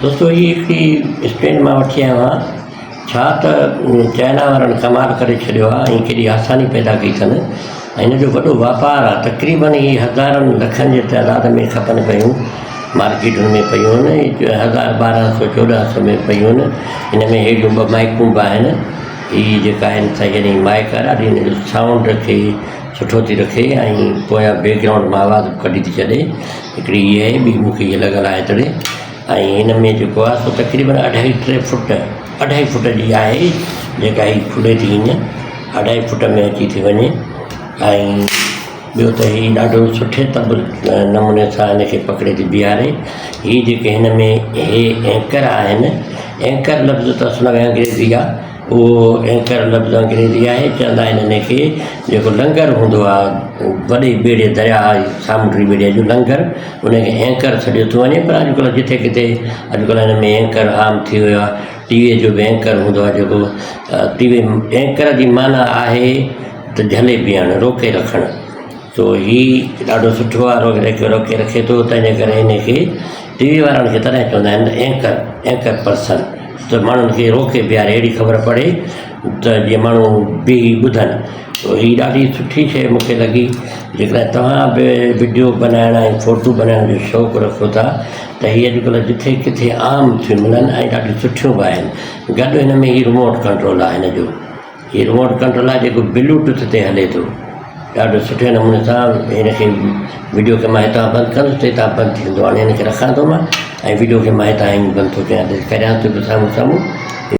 دوستو هي هڪڙي اسٽينڊ مان وٺي آيو آهيان ڇا ته چائنا وارن ڪمال ڪري ڇڏيو آهي ۽ ڪيڏي آساني پيدا ڪئي اٿن ۽ هن جو وڏو واپار آهي تقريبن هي هزارن لکن جي تعداد ۾ کپن پيون مارڪيٽن ۾ پيون آهن هزار 1200 1400 ۾ پيون آهن. هن ۾ هيڏيون ٻه مائڪون به آهن. هي جيڪا آهن سا يعني مائڪ آهي ڏاڍي هن جو سائونڊ کي سٺو ٿي رکي ۽ پويان بيڪ گرائونڊ مان آواز به ڪڍي ٿي ڇڏي. هڪڙي هيء آهي ٻي مون کي هيء لڳل آهي هتڙي ۽ هن ۾ جيڪو آهي سو تقريبن اڍائي ٽي فوٽ اڍائي فوٽ جي آهي جيڪا هي کلي ٿي هيئن اڍائي فوٽ ۾ اچي ٿي وڃي ۽ ٻيو ته هي ڏاڍو سٺي طب نموني سان هن کي پڪڙي ٿي بيهاري. هي جيڪي هن ۾ هي اينڪر آهن، اينڪر لفظ ته اصل ۾ انگريزي آهي، اهو اينڪر لفظ انگريزي آهي، چوندا آهن هن کي جيڪو لنگر هوندو آهي وڏي ٻيڙي درياء سامونڊي ٻيڙي جو لنگر ان کي اينڪر سڏيو ٿو وڃي پر اڄڪلهه جٿي ڪٿي اڄڪلهه هن ۾ اينڪر عام ٿي ويو آهي. ٽي ويء جو به اينڪر هوندو آهي جيڪو ٽي وي اينڪر جي معنيٰ آهي ته جهلي بيهڻ، روڪي رکڻ. سو هي ڏاڍو سٺو آهي روڪي روڪي رکي ٿو تنهن جي ڪري هن کي ٽي وي وارن کي تڏهن چوندا آهن ته اينڪر اينڪر پرسن ته ماڻهن کي روڪي بيهاري اهڙي خبر پڙي ته جيئن ماڻهو بيهي ٻڌن سو هي ڏاڍي سٺي شيء مون کي لڳي جيڪڏهن توهان به وڊيو بنائڻ ۽ فوٽو بنائڻ جو شوق رکو ٿا ته هي اڄڪلهه جٿي ڪٿي عام ٿيون ملن ۽ ڏاڍيون سٺيون به آهن گڏ هن ۾ هي رموٽ ڪنٽرول آهي هن جو هي رموٽ ڪنٽرول آهي جيڪو بلوٽوٿ تي هلي ٿو ڏاڍو سٺي نموني سان هن کي وڊيو کي مان هتان بند ڪندس ته هتان بند ٿي ويندو هاڻي هن کي رکان ٿو مان ۽ وڊيو کي مان هتان ائين بند ٿو ڪيان ڪريان ٿو سامهون سامهون.